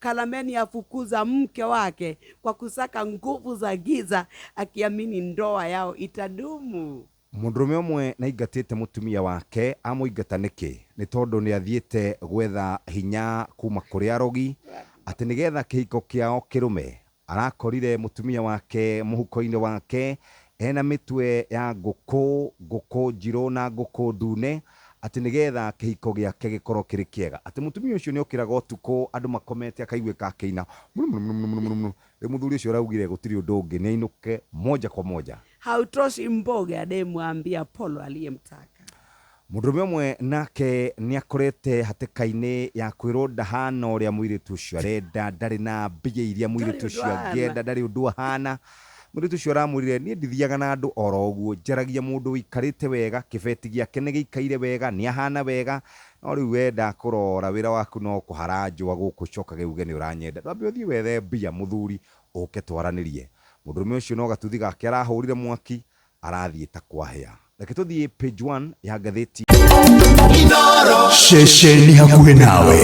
Kalameni afukuza mke wake kwa kusaka nguvu za giza akiamini ndoa yao itadumu. Mũndũrũme ũmwe nĩ aingatĩte mũtumia wake. Amũingata nĩkĩ? Nĩ tondũ nĩ athiĩte gwetha hinya kuma kũrĩ arogi atĩ nĩgetha kĩhiko kĩao kĩrũme. Arakorire mũtumia wake mũhuko-inĩ wake ena mĩtwe ya ngũkũ, ngũkũ njirũ na ngũkũ ndune, atĩ nĩgetha kĩhiko gĩake gĩkorwo kĩrĩ kĩega. Atĩ mũtumia ũcio nĩ okĩraga ũtukũ andũ makomete akaiguĩka akĩina mru. Rĩu mũthuri ũcio araugire gũtirĩ ũndũ ũngĩ, nĩ ainũke moja kwa moja. Hautoshi mboga demu ambia Polo aliyemtaka. Mũndũrũme ũmwe nake nĩ akorete hatĩka-inĩ ya kwĩrwo ndahana ũrĩa mũirĩtu ũcio arenda, ndarĩ na mbia iria mũirĩtu Ndarĩ ũcio ũndũ ahana. angĩenda, ndarĩ ũndũ ahana. Mũirĩtu ũcio aramwĩrire, niĩ ndithiaga na andũ oro ũguo, njaragia mũndũ ũikarĩte wega, kĩbeti gĩake nĩ gĩikaire wega, nĩ ahana wega, no rĩu wenda kũrora wĩra waku no kũhara njũa gũkũ ũcokage uge nĩ ũranyenda. Ndwambe ũthiĩ wethe mbia mũthuri ũke twaranĩrie. Mũndũrũme ũcio no gatuthi gake arahũrire mwaki, arathiĩ ta kwahĩa. Reke tũthiĩ page 1 ya ngathĩti. Ceceni hakuhĩ nawe.